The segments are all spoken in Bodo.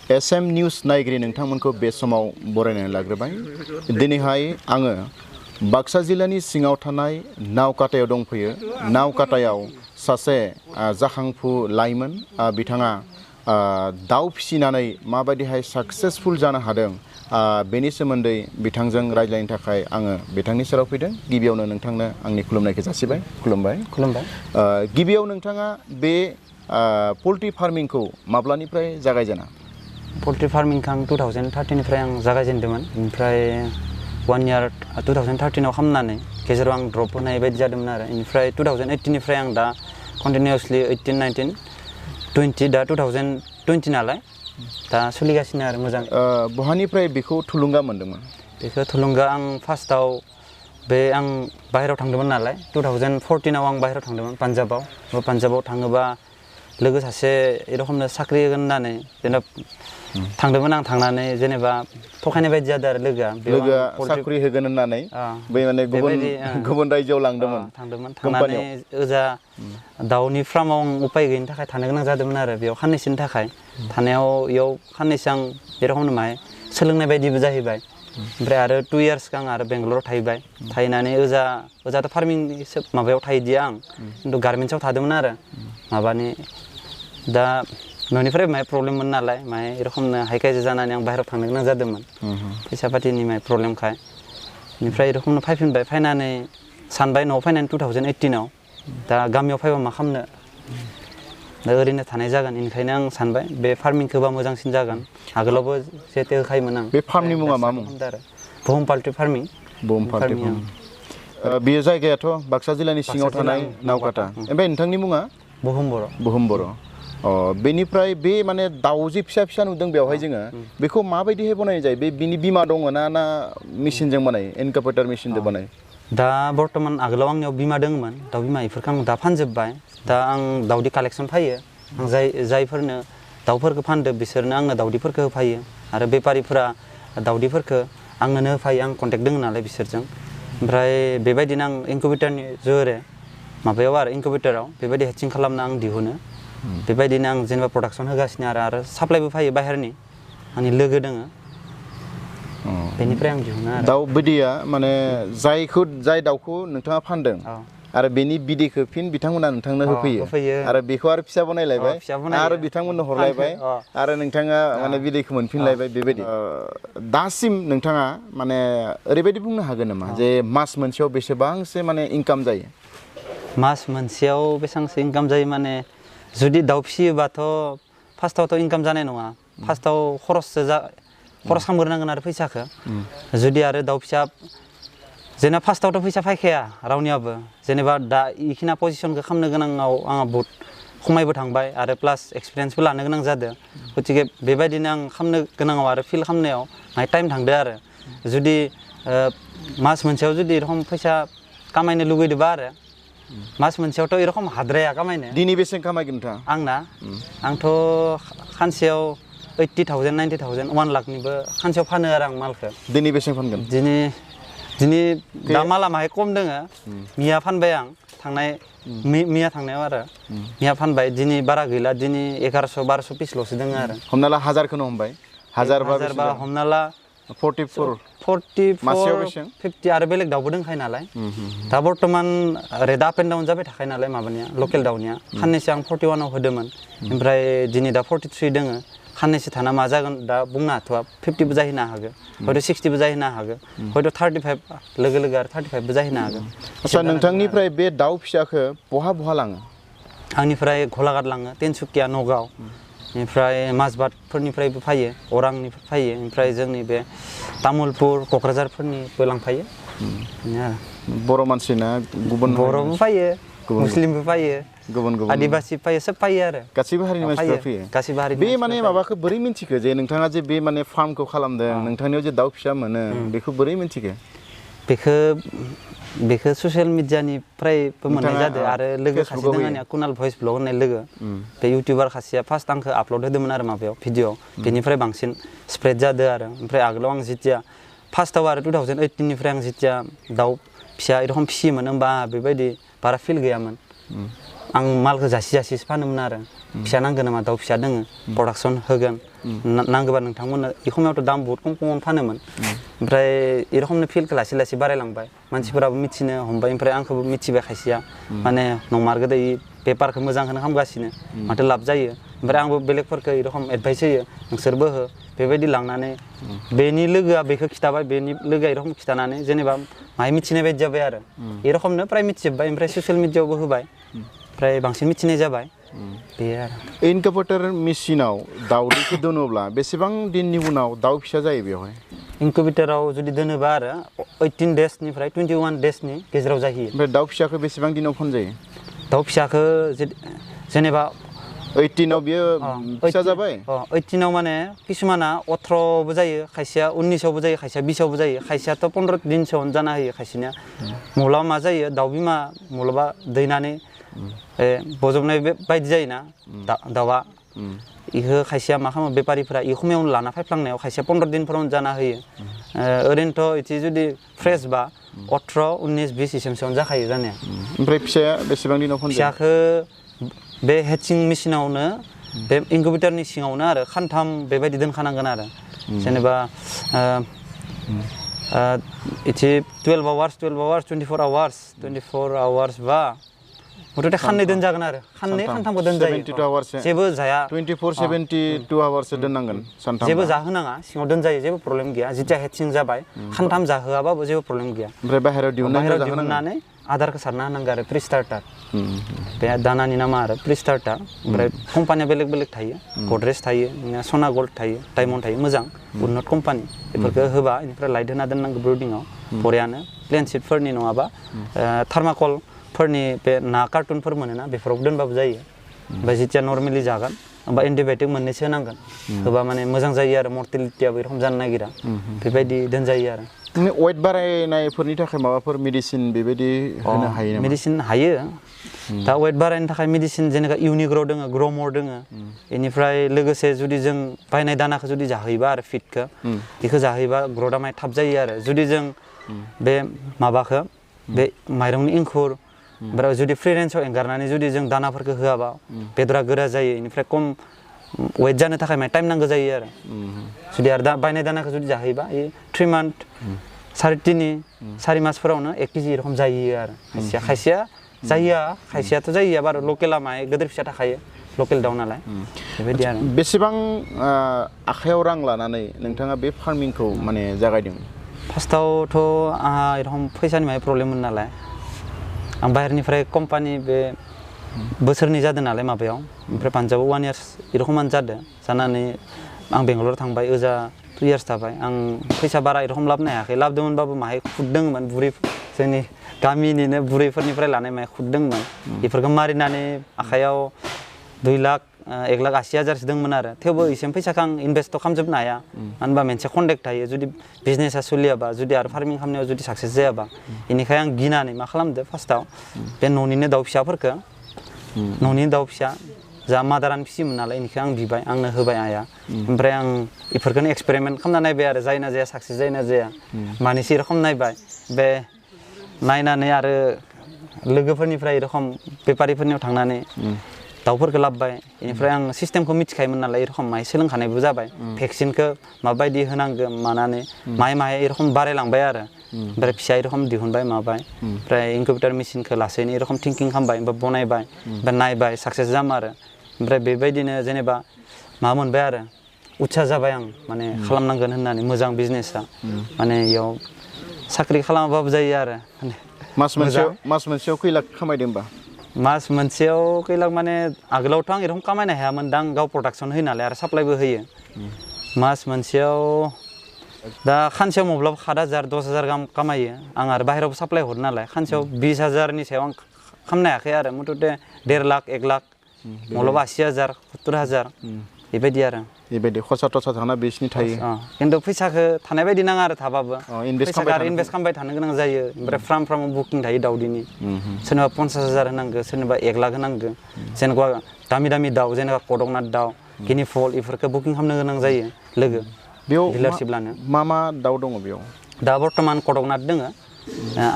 SM निउस नायगिरि नोंथांमोनखौ बे समाव बरायनानै लाग्रोबाय दिनैहाय आङो बाक्सा जिल्लानि सिङाव थानाय नावकाटायाव दंफैयो नावकाटायाव सासे जाखांफु लाइमोन बिथाङा दाउ फिसिनानै माबायदिहाय साक्सेसफुल जानो हादों बेनि सोमोन्दै बिथांजों रायज्लायनो थाखाय आङो बिथांनि सेराव फैदों गिबियावनो नोंथांनो आंनि खुलुमनायखौ जासिबाय खुलुमबाय गिबियाव नोंथाङा बे पोल्ट्री फार्मिंखौ माब्लानिफ्राय जागायजेना पोल्ट्री फार्मिंखौ आं 2013 निफ्राय आं जागायजेनदोंमोन ओमफ्राय 1 इयार 2013 आव खालामनानै गेजेराव आं ड्रप होनाय बायदि जादोंमोन आरो इनिफ्राय 2018 निफ्राय आं दा कन्टिनिउअसलि 18 19 20 दा 2020 नालाय दा सोलिगासिनो आरो मोजां बहानिफ्राय बेखौ थुलुंगा मोन्दोंमोन बेखौ थुलुंगा आं फार्स्टआव बे आं बाहेरायाव थांदोंमोन नालाय 2014 आव आं बाहेरायाव थांदोंमोन पान्जाबाव थाङोबा लोगो सासे एरखमनो साख्रि होगोन होननानै जेनेबा थांदोंमोन आं थांनानै जेनेबा थखायनाय बायदि जादों आरो लोगोआ साख्रि होगोन होननानै बै माने गुबुन रायजोआव लांदोंमोन थांनानै ओजा दाउनि फार्माव आं उपाय गैयिनि थाखाय थानो गोनां जादोंमोन आरो बेयाव खाननैसोनि थाखाय थानायाव इयाव खाननैसो आं जेरखमनो माहाय सोलोंनाय बायदिबो जाहैबाय ओमफ्राय आरो 2 इयार्स आं आरो बेंगलराव थाहैबाय थाहैनानै ओजाथ' फार्मिं माबायाव थाहैदिया आं खिन्थु गारमेन्ट्सआव थादोंमोन आरो माबानि दा न'निफ्राय माहाय प्रब्लेममोन नालाय माहाय एरखमनो हायखायजा जानानै आं बाहेरायाव थांनो गोनां जादोंमोन फैसा पातिनि माहाय प्रब्लेमखाय बेनिफ्राय एरखमनो फैफिनबाय फैनानै सानबाय न'आव फैनानै 2018 आव दा गामियाव फैबा मा खालामनो दा ओरैनो थानाय जागोन बेनिखायनो आं सानबाय बे फार्मिंखौबा मोजांसिन जागोन आगोलावबो जेते होखायोमोन आं बे फार्मनि मुङा मा मुं बुहुम पोल्ट्री फार्मिं बेयो जायगायाथ' बाक्सा जिल्लानि सिङाव थानाय नावकाटा ओमफ्राय नोंथांनि मुङा बुहुम बर' बेनिफ्राय बे माने दाउ जे फिसा फिसा नुदों बेवहाय जोङो बेखौ माबायदिहाय बनायनाय जायो बिनि बिमा दङ ना मेसिनजों बानायो इनकुबेटर मेसिनजों बानायो दा बर्तमान आगोलाव आंनियाव बिमा दङमोन दाउ बिमा बेफोरखौ आं दा फानजोब्बाय दा आं दाउदै कालेक्सन फैयो आं जायफोरनो दाउफोरखौ फानदो बिसोरनो आंनो दाउदैफोरखौ होफायो आरो बेफारिफोरा दाउदैफोरखौ आंनोनो होफायो आं कन्टेक्ट दङ नालाय बिसोरजों ओमफ्राय बेबायदिनो आं इनकुबेटरनि जोहै माबायाव आरो इनकुबेटराव बेबायदि हेचिं खालामना आं दिहुनो बेबायदिनो आं जेनेबा प्रडाक्सन होगासिनो आरो साप्लायबो फैयो बाहेरनि आंनि लोगो दोङो बेनिफ्राय आं दिहुनो आरो दाउ बिदैया माने जाय दाउखौ नोंथाङा फानदों आरो बेनि बिदैखौ फिन बिथांमोना नोंथांनो होफैयो आरो बेखौ आरो फिसा बनायलायबाय आरो बिथांमोननो हरलायबाय आरो नोंथाङा माने बिदैखौ मोनफिनलायबाय बेबायदि दासिम नोंथाङा माने ओरैबायदि बुंनो हागोन नामा जे मास मोनसेयाव बेसेबांसो माने इनकाम जायो मास मोनसेयाव बेसेबांसो इनकाम जायो माने जुदि दाउ फिसियोबाथ' फार्स्टआवथ' इनकाम जानाय नङा फार्स्टआव खरस खालामग्रोनांगोन आरो फैसाखौ जुदि आरो दाउ फिसा जेनेबा फार्स्टआवथ' फैसा फैखाया रावनियाबो जेनेबा दा इखिना पजिसनखौ खालामनो गोनाङाव आंहा बहुत खमायबो थांबाय आरो प्लास एक्सपिरियेन्सबो लानो गोनां जादों गतिके बेबायदिनो आं खालामनो गोनाङाव आरो फिल खालामनायाव माहाय टाइम थांदो आरो जुदि मास मोनसेयाव जुदि एरखम फैसा खामायनो लुगैदोंबा आरो मास मोनसेयावथ' एरखम हाद्राया खामायनो दिनै बेसेबां खामायगोन नोंथाङा आंथ' खानसेयाव 80,000 90,000 1 लाखनिबो खानसेयाव फानो आरो आं मालखौ दिनै बेसेबां फानगोन दिनै दा माला माहाय खम दोङो मिया फानबाय आं थांनाय मिया थांनायाव आरो मिया फानबाय दिनै बारा गैला दिनै 1100-1200 पिसल'सो दोङो आरो हमना ला 1000खौनो हमबाय 1000 बा हमना ला 50 आरो बेलेग दाउबो दंखायो नालाय दा बर्तमान रेट आप एन्ड डाउन जाबाय थाखायो नालाय माबानिया लकेल दाउनिया खाननैसो आं 41 आव होदोंमोन ओमफ्राय दिनै दा 43 दोङो खाननैसो थाना मा जागोन दा बुंनो हाथ'आ 50बो जाहैनो हागौ हयथ' 60बो जाहैनो हागौ हयथ' 35 लोगो आरो 35बो जाहैनो हागौ आচ্ছা नोंथांनिफ्राय बे दाउ फिसाखौ बहा लाङो आंनिफ्राय गलाघाट लाङो तिनसुकिया नगाव ओमफ्राय माजबाटफोरनिफ्रायबो फैयो अरांनिफ्राय फैयो ओमफ्राय जोंनि बे तामुलपुर क'क्राझारफोरनिबो लांफायो बर' मानसिना गुबुन बर'बो फैयो मुस्लिमबो फैयो गुबुन आदिबासि फैयो सब फैयो आरो गासैबो हारिनि मानसिफोरा फैयो गासैबो हारिनि बे माने माबाखौ बोरै मिन्थिखो जे नोंथाङा जे बे माने फार्मखौ खालामदों नोंथांनियाव जे दाउ फिसा मोनो बेखौ बोरै मिन्थिखो बेखौ ससियेल मिडियानिफ्रायबो मोननाय जादों आरो लोगो सासे दङ आंनिया कुनाल भइस ब्लग होननाय लोगो बे इउटिउबार सासेया फार्स्ट आंखौ आपल'ड होदोंमोन आरो माबायाव भिडिअ बेनिफ्राय बांसिन स्प्रेड जादों आरो ओमफ्राय आगोलाव आं जेथिया फार्स्टआव आरो 2018 निफ्राय आं जेथिया दाउ फिसा एरखम फिसियोमोन होमबा बेबायदि बारा फिल गैयामोन आं मालखौ जासिसो फानोमोन आरो फिसा नांगोन नामा दाउ फिसा दोङो प्रडाक्सन होगोन नांगौबा नोंथांमोननो बे समायावथ' दाम बहुत खम खमावनो फानोमोन ओमफ्राय ए रखमनो फिल्डखौ लासै लासै बारायलांबाय मानसिफोराबो मिथिनो हमबाय ओमफ्राय आंखौबो मिथिबाय खायसेया माने नंमारगौ दै बेफारखौ मोजांखौनो खालामगासिनो माथो लाब जायो ओमफ्राय आंबो बेलेगफोरखौ ए रखम एडभाइस होयो नोंसोरबो हो बेबायदि लांनानै बेनि लोगोआ बेखौ खिथाबाय बेनि लोगोआ ए रखम खिथानानै जेनेबा माहाय मिथिनाय बायदि जाबाय आरो ए रखमनो प्राय मिथिजोब्बाय ओमफ्राय ससियेल मिडियायावबो होबाय ओमफ्राय बांसिन मिथिनाय जाबाय बे आरो इनकुबेटर मेसिनाव दाउदैखौ दोनोब्ला बेसेबां दिननि उनाव दाउ फिसा जायो बेवहाय इनकुबेटराव जुदि दोनोबा आरो 18 डेसनिफ्राय 21 डेसनि गेजेराव जाहैयो ओमफ्राय दाउ फिसाखौ बेसेबां दिनाव फानजायो दाउ फिसाखौ जेनेबा 18आव बियो फिसा जाबाय 18आव माने किसुमाना 18बो जायो खायसेया 19आवबो जायो खायसेया 20आवबो जायो खायसेयाथ' 15 दिनसोआवनो जाना होयो खायसेनिया माब्लाबा मा जायो दाउ बिमा माब्लाबा दैनानै बजबनाय बायदि जायोना दाउआ इखौ खायसेया मा खालामो बेफारिफोरा इ खमायावनो लाना फैफ्लांनायाव खायसेया 15 दिनफोरावनो जाना होयो ओरैनोथ' इदि जुदि फ्रेस बा 18 19 20 इसिमसोआवनो जाखायो जानाया ओमफ्राय फिसाया बेसेबां दिनाव फानजायो फिसाखौ बे हेचिं मेसिनावनो बे इनकुबेटरनि सिङावनो आरो खानथाम बेबायदि दोनखानांगोन आरो जेनेबा इथि 12 आवार्स 24 आवार्स बा मथथे खाननै दोनजागोन आरो खाननै खानथामबो दोनजायो जेबो जाया 72 आवार्ससो दोननांगोन सानथाम जेबो जाहोनाङा सिङाव दोनजायो जेबो प्रब्लेम गैया जिथिया हेचिं जाबाय खानथाम जाहोआबाबो जेबो प्रब्लेम गैया ओमफ्राय बाहेरायाव दिहुननानै आदारखौ सारना होनांगौ आरो प्रि स्टार्टार बे दानानि नामा आरो प्रि स्टार्टार ओमफ्राय कम्पानिया बेलेग बेलेग थायो गद्रेज थायो सना गल्ड थायो डायमन्ड थायो मोजां उन्नत कम्पानि बेफोरखौ होबा बेनिफ्राय लाइट होना दोननांगौ ब्रुडिंआव बरियानो प्लेन सिटफोरनि नङाबा थार्माकलफोरनि बे ना कार्टुनफोर मोनोना बेफोराव दोनबाबो जायो ओमफ्राय जेथिया नर्मेलि जागोन होमबा एन्टिबायटिक मोननैसो होनांगोन होबा माने मोजां जायो आरो मर्टेलिटियाबो एरखम जानो नागिरा बेबायदि दोनजायो आरो वेट बारायनायफोरनि थाखाय माबाफोर मेडिसिन बेबायदि होनो हायो नामा मेडिसिन हायो दा वेट बारायनो थाखाय मेडिसिन जेनेबा इउनिग्र' दोङो ग्र'मर दोङो बेनिफ्राय लोगोसे जुदि जों बायनाय दानाखौ जुदि जाहोयोबा आरो फिडखौ बेखौ जाहोयोबा ग्र'थआ माय थाब जायो आरो जुदि जों बे माबाखौ बे माइरंनि इंखुर ओमफ्राय जुदि फ्रि रेन्जआव एंगारनानै जुदि जों दानाफोरखौ होआबा बेदरा गोरा जायो बेनिफ्राय खम वेट जानो थाखाय माय टाइम नांगौ जायो आरो जुदि आरो बायनाय दानाखौ जुदि जाहोयोबा 3 मान्थ 4.5 मासफोरावनो 1 केजि एरखम जायो आरो खायसेया जायो खायसेयाथ' जायो बार' लकेला माय गोदोर फिसा थाखायो लकेल दाउ नालाय बेबायदि आरो बेसेबां आखायाव रां लानानै नोंथाङा बे फार्मिंखौ माने जागायदों फार्स्टआवथ' आंहा एरखम फैसानि माय प्रब्लेममोन नालाय आं बाहेरनिफ्राय कम्पानि बे बोसोरनै जादों नालाय माबायाव ओमफ्राय पान्जाबाव 1 इयार्स एरखमानो जादों जानानै आं बेंगलर थांबाय ओजा 2 इयार्स थाबाय आं फैसा बारा एरखम लाबोनो हायाखै लाबोदोंमोनबाबो माहाय खुददोंमोन बुरै जोंनि गामिनिनो बुरैफोरनिफ्राय लानाय माहाय खुददोंमोन बेफोरखौ मारिनानै आखायाव 2 लाख 1,80,000 दंमोन आरो थेवबो एसेम फैसाखौ आं इनभेस्ट खालामजोबनो हाया मानो होनबा मोनसे कन्टेक्ट थायो जुदि बिजनेसा सोलियाबा जुदि आरो फार्मिं खालामनायाव जुदि साक्सेस जायाबा बेनिखायनो आं गिनानै मा खालामदो फार्स्टआव बे न'निनो दाउ फिसाफोरखौ न'नि दाउ फिसा जा मादारानो फिसियोमोन नालाय बेनिखाय आं बिबाय आंनो होबाय आइया ओमफ्राय आं बेफोरखौनो एक्सपेरिमेन्ट खालामना नायबाय आरो जायना जाया साक्सेस जायना जाया मानैसो एरखम नायबाय बे नायनानै आरो लोगोफोरनिफ्राय एरखम बेफारिफोरनियाव थांनानै दाउफोरखौ लाबोबाय बेनिफ्राय आं सिस्टेमखौ मिथिखायोमोन नालाय एरखम माहाय सोलोंखानायबो जाबाय भेक्सिनखौ माबायदि होनांगौ मानानै माहाय एरखम बारायलांबाय आरो ओमफ्राय फिसा एरखम दिहुनबाय माबाय ओमफ्राय इनकुबेटर मेसिनखौ लासैनो एरखम थिंकिं खालामबाय ओमफ्राय बनायबाय ओमफ्राय नायबाय साक्सेस जामारो ओमफ्राय बेबायदिनो जेनेबा मा मोनबाय आरो उत्सा जाबाय आं माने खालामनांगोन होननानै मोजां बिजनेसा माने इयाव साख्रि खालामाबाबो जायो आरो मास मोनसेयाव खै लाख खामायदों होमबा मास मोनसेयाव खै लाख माने आगोलावथ' आं एरखम खामायनो हायामोन दा आं गाव प्रडाक्सन होयो नालाय आरो साप्लायबो होयो मास मोनसेयाव दा खानसेयाव माब्लाबा 7,000 10,000 गाहाम खामायो आं आरो बाहेरायावबो साप्लाय हरो नालाय खानसेयाव 20,000नि सायाव आं खालामनो हायाखै आरो मथथे 1.5 लाख 1 लाख माब्लाबा 80,000 70,000 बेबायदि आरो बेबायदि खरसा टरसा थांना बिसिनि थायो खिन्थु फैसाखौ थानाय बायदि नाङा आरो थाबाबो फैसाखौ आरो इनभेस्ट खालामबाय थानो गोनां जायो ओमफ्राय फ्राम बुकिं थायो दाउदैनि सोरनिबा 50,000 होनांगो सोरनिबा 1 लाख होनांगो जेनेबा दामि दाउ जेनेबा कडकनाथ दाउ गिनि फल बेफोरखौ बुकिं खालामनो गोनां जायो लोगो बेयाव डिलारशिप लानो मा दाउ दङ बेयाव दा बर्तमान कडकनाथ दोङो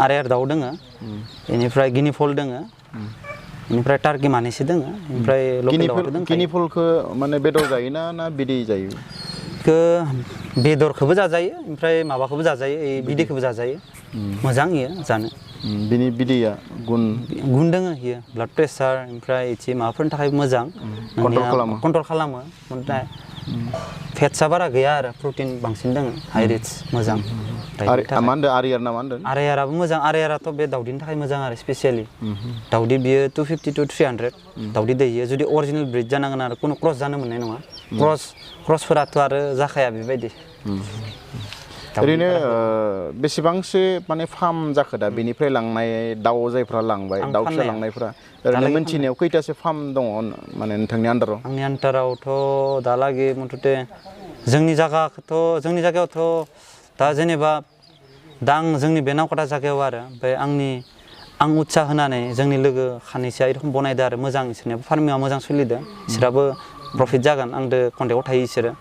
आरो दाउ दोङो बेनिफ्राय गिनि फल दोङो बेनिफ्राय टार्कि मानैसो दोङो ओमफ्राय लकेल दाउआथ' दंखायो गिनिफुलखौ माने बेदर जायोना ना बिदै जायो बेखौ बेदरखौबो जाजायो ओमफ्राय माबाखौबो जाजायो बिदैखौबो जाजायो मोजां इयो जानो बिनि बिदैया गुन दोङो इयो ब्लाड प्रेसार ओमफ्राय इदि माबाफोरनि थाखाय मोजां कन्ट्रल खालामो ओमफ्राय फेट्सआ बारा गैया आरो प्रटिन बांसिन दोङो हाइ रिच मोजां मा होनदों आरियार ना मा होनदों आरायाराबो मोजां आरायाराथ' बे दाउदैनि थाखाय मोजां आरो स्पेसियेलि दाउदै बियो 250 to 300 दाउदै दैयो जुदि अरिजिनेल ब्रिड जानांगोन आरो खुनु क्रस जानो मोननाय नङा क्रसफोराथ' आरो जाखाया बेबायदि ओरैनो बेसेबांसो माने फार्म जाखो दा बेनिफ्राय लांनाय दाउ जायफ्रा लांबाय दाउ फिसा लांनायफ्रा ओरैनो मोनथिनायाव खैथासो फार्म दङ माने नोंथांनि आन्दाराव आंनि आन्दारावथ' दालागै मथथे जोंनि जायगायावथ' दा जेनेबा दा आं जोंनि बे नावकाटा जायगायाव आरो ओमफ्राय आं उत्साह होनानै जोंनि लोगो खानैसोआ एरखम बनायदो आरो मोजां इसोरनियाबो फार्मिंआ मोजां सोलिदो इसोराबो प्रफिट जागोन आंदो कन्टेक्टआव थायो इसोरो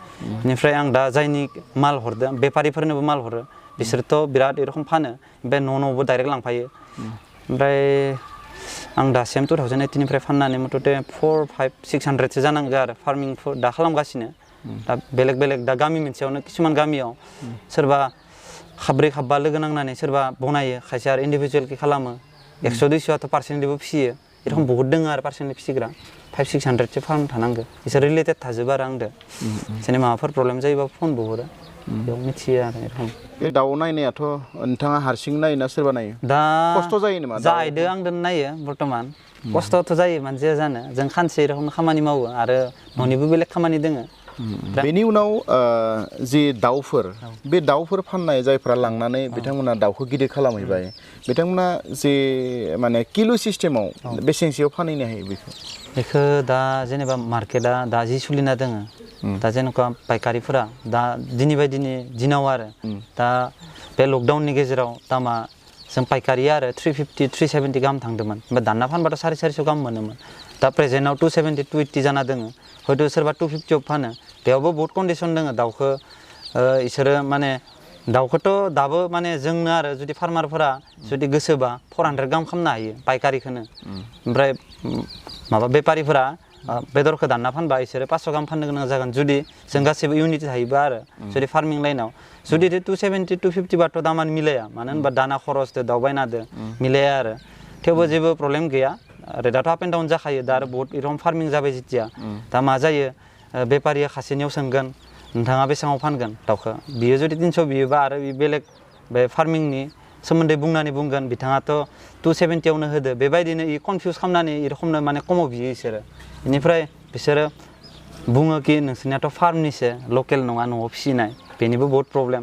बेनिफ्राय आं दा जायनि माल हरदों बेफारिफोरनोबो माल हरो बिसोरथ' बिराद एरखम फानो ओमफ्राय न'आवबो डाइरेक्ट लांफायो ओमफ्राय आं दासिम 2018 निफ्राय फाननानै मथथे 400-500-600सो जानांगौ आरो फार्मिंफोर दा खालामगासिनो दा बेलेग दा गामि मोनसेयावनो किसुमान गामियाव सोरबा खाब्रै खाबा लोगो नांनानै सोरबा बनायो खायसे आरो इन्डिभिजुवेलखि खालामो 100-200आथ' पार्सेन्टलिबो फिसियो एरखम बहुत दङ आरो पार्सेन्टलि फिसिग्रा 500-600सो फार्म थानांगौ बिसोर रिलेटेड थाजोबो आरो आंदो जेनेबा माबाफोर प्रब्लेम जायोबा फनबो हरो बेयाव मिथियो आरो एरखम बे दाउ नायनायाथ' नोंथाङा हारसिं नायो ना सोरबा नायो दा खस्थ' जायो नामा जाहैदो आंदो नायो बर्तमान खस्थ'थ' जायो मानसिया जानो जों खानसे एरखम खामानि मावो आरो न'निबो बेलेग खामानि दोङो बेनि उनाव जि दाउफोर बे दाउफोर फाननाय जायफ्रा लांनानै बिथांमोना दाउखौ गिदिर खालामहैबाय बिथांमोना जे माने किल' सिस्टेमाव बेसेबांसोआव फानहैनो हायो बेखौ दा जेनेबा मार्केटआ दा जि सोलिना दोङो दा जेनेबा पाइकारिफोरा दा दिनै बायदिनि दिनाव आरो दा बे लकडाउननि गेजेराव दामा जों पाइकारिया आरो 350-370 गाहाम थांदोंमोन ओमफ्राय दानना फानबाथ' 450 गाहाम मोनोमोन दा प्रेजेन्टआव 270-280 जाना दोङो हयथ' सोरबा 250आव फानो बेयावबो बहुत कन्डिसन दोङो दाउखौ इसोरो माने दाउखौथ' दाबो माने जोंनो आरो जुदि फार्मारफोरा जुदि गोसोबा 400 गाहाम खालामनो हायो पाइकारिखौनो ओमफ्राय माबा बेपारिफोरा बेदरखौ दानना फानबा इसोरो 500 गाहाम फाननो गोनां जागोन जुदि जों गासैबो इउनिटि थायोबा आरो जुदि फार्मिं लाइनाव जुदि 270-250 बाथ' दामानो मिलाया मानो होनबा दाना खरसदो दाउ बायनादो मिलाया आरो थेवबो जेबो प्रब्लेम गैया रेटआथ' आप एन्ड डाउन जाखायो दा आरो बहुत एरखम फार्मिं जाबाय जेथिया दा मा जायो बेपारिया खासेनियाव सोंगोन नोंथाङा बेसेबाङाव फानगोन दाउखौ बियो जुदि 300 बियोबा आरो बेलेग बे फार्मिंनि सोमोन्दै बुंगोन बिथाङाथ' 270आवनो होदो बेबायदिनो कनफिउस खालामनानै एरखमनो माने खमाव बियो इसोरो बेनिफ्राय बिसोरो बुङो कि नोंसोरनियाथ' फार्मनिसो लकेल नङा न'आव फिसिनाय बेनिबो बहुत प्रब्लेम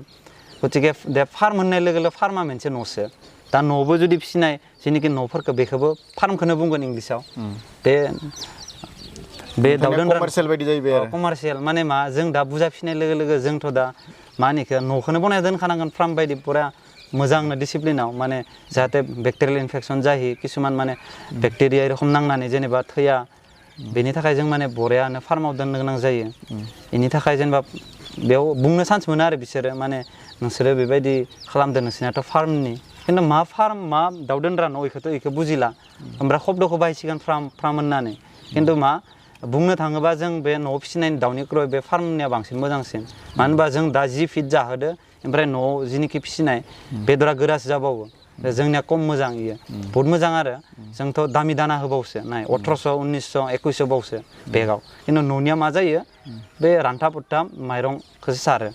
गतिके दा फार्म होननाय लोगो लोगो फार्मा मोनसे न'सो दा न'आवबो जुदि फिसिनाय जेनिखि न'फोरखौ बेखौबो फार्मखौनो बुंगोन इंलिसाव बे दाउ दोनग्रा कमार्शियेल बायदि जाहैबाय आरो कमार्शियेल माने मा जों दा बुरजा फिसिनाय लोगो लोगो जोंथ' दा मा होनो इखो न'खौनो बनायना दोनखानांगोन फार्म बायदि पुरा मोजांनो डिसिप्लिनाव माने जाहाथे बेक्टेरियेल इनफेकसन जाहैयो किसुमान माने बेक्टेरिया एरखम नांनानै जेनेबा थैया बेनि थाखाय जों माने बरियानो फार्माव दोननो गोनां जायो बेनि थाखाय जेनेबा बेयाव बुंनो चान्स मोनो आरो बिसोरो माने नोंसोरो बेबायदि खालामदो नोंसोरनियाथ' फार्मनि खिन्थु मा फार्म मा दाउ दोनग्रा न' इखौ बुजिला ओमफ्राय शब्दखौ बाहायसिगोन फार्म होननानै खिन्थु मा बुंनो थाङोबा जों बे न'आव फिसिनाय दाउनिख्रुइ बे फार्मनिया बांसिन मोजांसिन मानो होनबा जों दा जि फिट जाहोदो ओमफ्राय न'आव जिनिखि फिसिनाय बेदरा गोरासो जाबावो जोंनिया कम मोजां इयो बहुत मोजां आरो जोंथ' दामि दाना होबावसो नाय 1800-1900-2100 बावसो बेगाव खिन्थु न'निया मा जायो बे रानथा पुट्टा माइरंखौसो सारो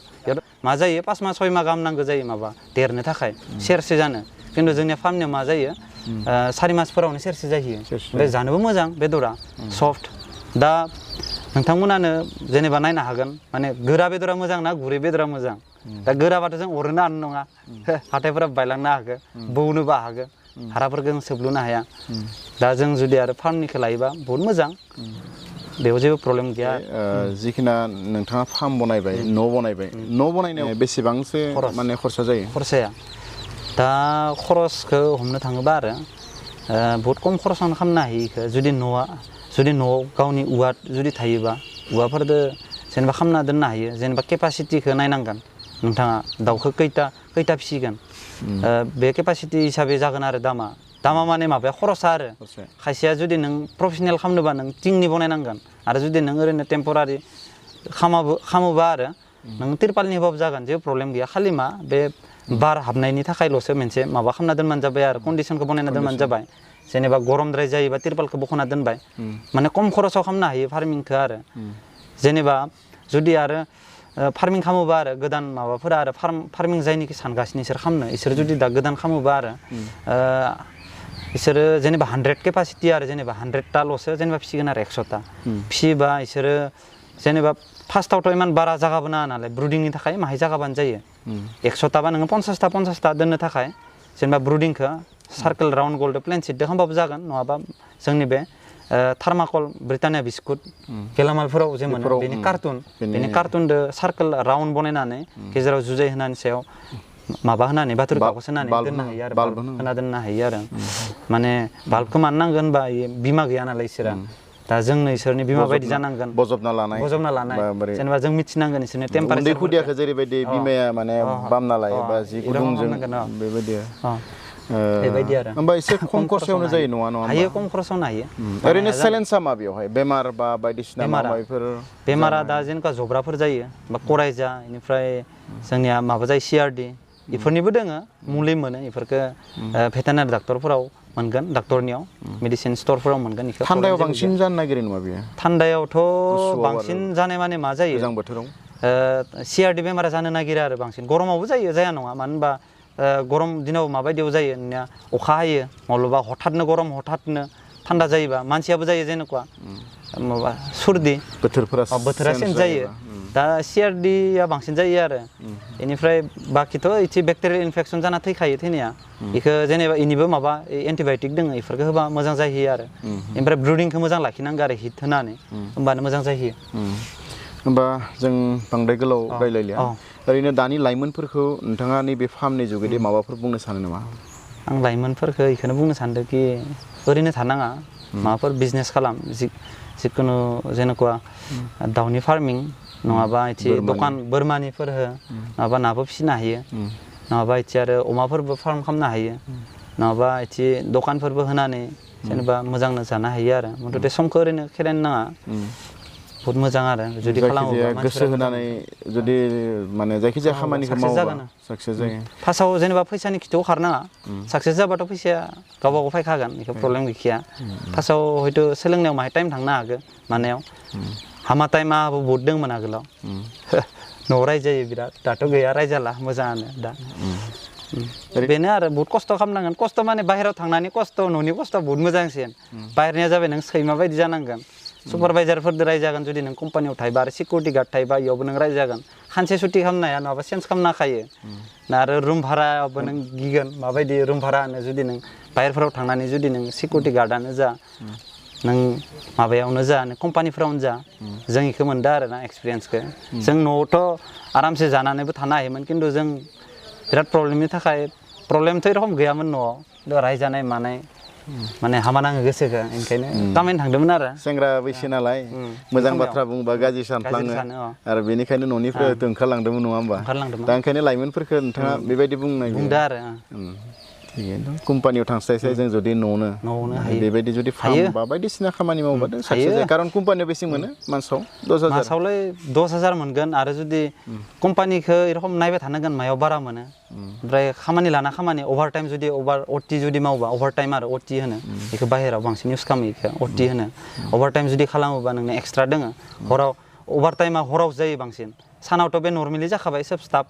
मा जायो 5 माह 6 माह गाहाम नांगौ जायो माबा देरनो थाखाय सेरसे जानो खिन्थु जोंनिया फार्मनिया मा जायो 4 मासफोरावनो सेरसे जाहैयो ओमफ्राय जानोबो मोजां बेदरा सफ्ट दा नोंथांमोनानो जेनेबा नायनो हागोन माने गोरा बेदरा मोजां ना गुरै बेदरा मोजां दा गोराबाथ' जों अरनो हानो नङा हाथायफोरा बायलांनो हागो बौनोबो हागो हाराफोरखौ जों सोबलुनो हाया दा जों जुदि आरो फार्मनिखौ लायोबा बहुत मोजां बेयाव जेबो प्रब्लेम गैया जिखिना नोंथाङा फार्म बनायबाय न' बनायनायाव बेसेबांसो माने खरसा जायो खरसाया दा खरसखौ हमनो थाङोबा आरो बहुत खम खरसावनो खालामनो हायो इखौ जुदि न'आव गावनि औवा जुदि थायोबा औवाफोरदो जेनेबा खालामना दोननो हायो जेनेबा केपासिटिखौ नायनांगोन नोंथाङा दाउखौ खैथा फिसिगोन बे केपासिटि हिसाबै जागोन आरो दामा दामा माने माबाया खरसा आरो खायसेया जुदि नों प्रफेसनेल खालामनोबा नों टिंनि बनायनांगोन आरो जुदि नों ओरैनो टेम्परारि खामोबा आरो नों तिरपालनि होबाबो जागोन जेबो प्रब्लेम गैया खालि मा बे बार हाबनायनि थाखायल'सो मोनसे माबा खालामना दोनबानो जाबाय आरो कन्डिसनखौ बनायना दोनबानो जाबाय जेनेबा गरमद्राय जायोबा तिरपालखौ बख'ना दोनबाय माने खम खरसाव खालामनो हायो फार्मिंखौ आरो जेनेबा जुदि आरो फार्मिं खालामोबा आरो गोदान माबाफोरा आरो फार्मिं जायनिखि सानगासिनो इसोर खालामनो इसोर जुदि दा गोदान खालामोबा आरो इसोरो जेनेबा 100 केपासिटि आरो जेनेबा 100टाल'सो जेनेबा फिसिगोन आरो 100टा फिसियोबा इसोरो जेनेबा फार्स्टआवथ' इमान बारा जागाबो नाङा नालाय ब्रुडिंनि थाखाय माहाय जागाबानो जायो 100टाबा नोङो 50टा दोननो थाखाय जेनेबा ब्रुडिंखौ सार्केल राउन्ड गल्ड प्लेन सिटजों खालामबाबो जागोन नङाबा जोंनि बे थार्माकल ब्रिटानिया बिस्कुट गेलामालफोराव जे मोनो बेनि कार्टुनदो सार्केल राउन्ड बनायनानै गेजेराव जुजाय होनानै सायाव माबा होनानै बाथुरि कागज होनानै दोननो हायो आरो बाल्ब होना दोननो हायो आरो माने बाल्बखौ मानो नांगोन होनबा बिमा गैया नालाय इसोरा दा जोंनो इसोरनि बिमा बायदि जानांगोन बजबना लानाय जेनेबा जों मिथिनांगोन इसोरनि टेम्पारेचार उन्दै खुदियाखौ जेरैबायदि बिमाया माने बामना लायो बा जि गुदुंजों बेबायदि बेबायदि आरो होमबा एसे खम खरसायावनो जायो नङा हायो खम खरसावनो हायो ओरैनो चेलेन्जआ मा बेवहाय बेमार बा बायदिसिना माबाफोर बेमारा दा जेनेबा जब्राफोर जायो बा करायजा बेनिफ्राय जोंनिया माबा जायो सिआरडि इफोरनिबो दोङो मुलि मोनो इफोरखो भेटेनारि डाक्टरफोराव मोनगोन डाक्टरनियाव मेडिसिन स्टरफोराव मोनगोन इखो थान्दायाव बांसिन जानो नागिरो नामा बेयो थान्दायावथ' बांसिन जानाय माने मा जायो गोजां बोथोराव सिआरडि बेमारा जानो नागिरो आरो बांसिन गरमावबो जाया नङा मानो होनबा गरम दिनाव माबायदियाव जायो नोंनिया अखा हायो माब्लाबा हठाथनो गरम हठाथनो थान्दा जायोबा मानसियाबो जायो जेनेबा माबा सुरदि बोथोरा चेन्ज जायो दा सिआरडिया बांसिन जायो आरो बेनिफ्राय बाखिथ' इथि बेक्टेरियेल इनफेकसन जाना थैखायो थैनाया बेखौ जेनेबा इनिबो माबा एन्टिबाय'टिक दङ इफोरखौ होबा मोजां जाहैयो आरो ओमफ्राय ब्रुडिंखौ मोजां लाखिनांगौ आरो हिट होनानै होमबानो मोजां जाहैयो होमबा जों बांद्राय गोलाव रायलायलिया ओरैनो दानि लाइमोनफोरखौ नोंथाङा नैबे फार्मनि जुगेदि माबाफोर बुंनो सानो नामा आं लाइमोनफोरखौ बेखौनो बुंनो सानदों कि ओरैनो थानाङा माबाफोर बिजनेस खालाम जिखुनु जेनेबा दाउनि फार्मिं नङाबा इथि दखान बोरमानिफोर हो नङाबा नाबो फिसिनो हायो नङाबा इथि आरो अमाफोरबो फार्म खालामनो हायो नङाबा इथि दखानफोरबो होनानै जेनेबा मोजांनो जानो हायो आरो मथथे समखौ ओरैनो खेरायनो नाङा बहुत मोजां आरो जुदि खालामोबा गोसो होनानै जुदि माने जायखिजाया खामानिखौ मावोबा साक्सेस जायो फार्स्टआव जेनेबा फैसानि खिथुआव खारनाङा साक्सेस जाबाथ' फैसाया गावबा गाव फैखागोन बेखौ प्रब्लेम गैखाया फार्स्टआव हयथ' सोलोंनायाव माहाय टाइम थांनो हागो मानायाव हामा टाइमाबो बहुत दंमोन आगोलाव न'आव रायजायो बिराद दाथ' गैया रायजाला मोजाङानो दा बेनो आरो बहुत खस्थ' खालामनांगोन खस्थ' माने बाहेरायाव थांनानै खस्थ' न'नि खस्थ' बहुत मोजांसिन बाहेरनिया जाबाय नों सैमा बायदि जानांगोन सुपारभाइजारफोरजों रायजागोन जुदि नों कम्पानियाव थायोबा आरो सिकिउरिटि गार्ड थायोबा इयावबो नों रायजागोन खानसे सुटि खालामनो हाया नङाबा चेन्ज खालामनो हाखायो आरो रुम भारायावबो नों गिगोन माबायदि रुम भारा होनो जुदि नों बाहेरफोराव थांनानै जुदि नों सिकिउरिटि गार्डआनो जा नों माबायावनो जा नों कम्पानिफोरावनो जा जों इखौ मोनदों आरोना एक्सपिरियेन्सखौ जों न'आवथ' आरामसे जानानैबो थानो हायोमोन खिन्थु जों बिराद प्रब्लेमनि थाखाय प्रब्लेमथ' एरखम गैयामोन न'आव रायजानाय मानाय माने हामा नाङो गोसोखौ ओंखायनो खामायनो थांदोंमोन आरो सेंग्रा बैसो नालाय मोजां बाथ्रा बुंबा गाज्रि सानफ्लाङो आरो बेनिखायनो न'निफ्राय ओंखारलांदोंमोन नङा होमबा दा ओंखायनो लाइमोनफोरखौ नोंथाङा बेबायदि बुंदों आरो कम्पानियाव थांस्लायस्लाय जों जुदि न'आवनो बेबायदि जुदि फार्म बा बायदिसिना खामानि मावबाथ' साक्सेस जायो खारन कम्पानियाव बेसे मोनो मासाव 10,000 मासावलाय 10,000 मोनगोन आरो जुदि कम्पानिखौ एरखम नायबाय थानांगोन मायाव बारा मोनो ओमफ्राय खामानि लाना खामानि अभारटाइम जुदि अटि जुदि मावबा अभारटाइम आरो अटि होनो बेखौ बाहेराव बांसिन इउज खालामो बेखौ अटि होनो अभारटाइम जुदि खालामोबा नोंनो एक्सट्रा दोङो हराव अभारटाइमा हराव जायो बांसिन सानावथ' बे नर्मेलि जाखाबाय सोब स्टाफ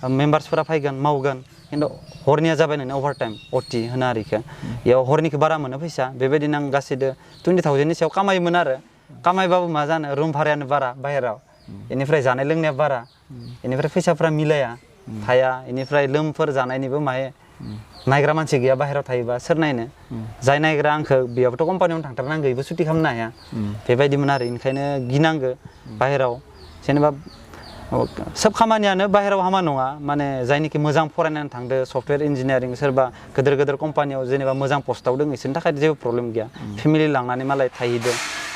मेम्बार्सफोरा फैगोन मावगोन खिन्थु हरनिया जाबाय नोंना अभारटाइम अटि होनो आरो इखौ इयाव हरनिखौ बारा मोनो फैसा बेबायदिनो आं गासैदो 20,000नि सायाव कामायोमोन आरो कामायबाबो मा जानो रुम भारायानो बारा बाहेराव बेनिफ्राय जानाय लोंनाया बारा बेनिफ्राय फैसाफ्रा मिलाया थाया बेनिफ्राय लोमफोर जानायनिबो माहे नायग्रा मानसि गैया बाहेराव थायोबा सोर नायनो जाय नायग्रा आंखौ बेयावथ' कम्पानियावनो थांथारनांगौ बेबो सुटि खालामनो हाया बेबायदिमोन आरो ओंखायनो गिनांगौ बाहेराव जेनेबा सोब खामानियानो बाहेराव हामा नङा माने जायनिखि मोजां फरायनानै थांदो सफ्टवेयर इन्जिनियारिं सोरबा गोदोर गोदोर कम्पानियाव जेनेबा मोजां पस्टआव दङ इसोरनि थाखाय जेबो प्रब्लेम गैया फेमिलि लांनानै मालाय थाहैदो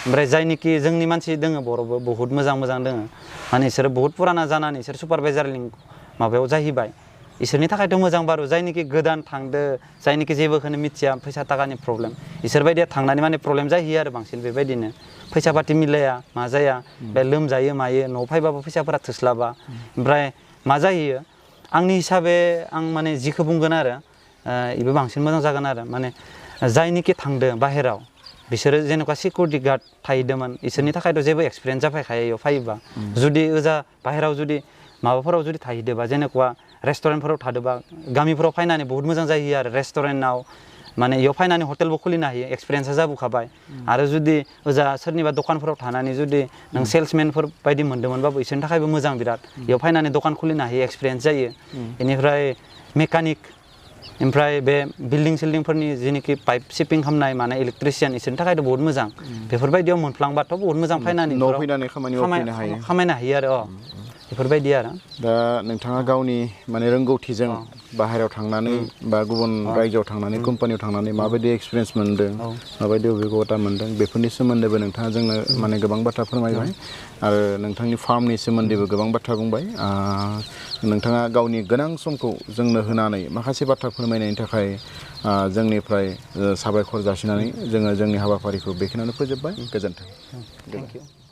ओमफ्राय जायनिखि जोंनि मानसि दोङो बर'बो बहुत मोजां दोङो माने इसोरो बहुत पुराना जानानै इसोर सुपारभाइजारनि माबायाव जाहैबाय इसोरनि थाखायथ' मोजां बारु जायनिखि गोदान थांदो जायनिखि जेबोखौनो मिथिया फैसा थाखानि प्रब्लेम इसोरबायदिया थांनानै माने प्रब्लेम जाहैयो आरो बांसिन बेबायदिनो फैसा पाति मिलाया मा जाया बे लोमजायो मायो न'आव फैबाबो फैसाफोरा थोस्लाबा ओमफ्राय मा जाहैयो आंनि हिसाबै आं माने जिखौ बुंगोन आरो इबो बांसिन मोजां जागोन आरो माने जायनिखि थांदो बाहेराव बिसोरो जेनेबा सिकिउरिटि गार्ड थाहैदोंमोन इसोरनि थाखायथ' जेबो एक्सपिरियेन्स जाफायखायो इयाव फैयोबा जुदि ओजा बाहेराव जुदि माबाफोराव जुदि थाहैदोबा जेनेबा रेस्टुरेन्टफोराव थादोबा गामिफोराव फैनानै बहुत मोजां जायो आरो रेस्टुरेन्टआव माने इयाव फैनानै हटेलबो खुलिनो हायो एक्सपिरियेन्सआ जाबोखाबाय आरो जुदि ओजा सोरनिबा दखानफोराव थानानै जुदि नों सेल्समेनफोर बायदि मोन्दोंमोनबाबो इसोरनि थाखायबो मोजां बिराद इयाव फैनानै दखान खुलिनो हायो एक्सपिरियेन्स जायो बेनिफ्राय मेकानिक ओमफ्राय बे बिल्डिं सिल्डिंफोरनि जेनोखि पाइप शिपिं खालामनाय माने इलेक्ट्रिसियान इसोरनि थाखायथ' बहुत मोजां बेफोरबायदियाव मोनफ्लांबाथ' बहुत मोजां फैनानै न'आव फैनानै खामायनो हायो खामायनो हायो आरो बेफोरबायदि आरो दा नोंथाङा गावनि माने रोंगौथिजों बाहेरायाव थांनानै बा गुबुन रायजोआव थांनानै कम्पानियाव थांनानै माबायदि एक्सपिरियेन्स मोनदों माबायदि अभिगता मोनदों बेफोरनि सोमोन्दैबो नोंथाङा जोंनो माने गोबां बाथ्रा फोरमायबाय आरो नोंथांनि फार्मनि सोमोन्दैबो गोबां बाथ्रा बुंबाय नोंथाङा गावनि गोनां समखौ जोंनो होनानै माखासे बाथ्रा फोरमायनायनि थाखाय जोंनिफ्राय साबायखर जासिनानै जोङो जोंनि हाबाफारिखौ बेखिनियावनो फोजोबबाय गोजोन्थों थेंक इउ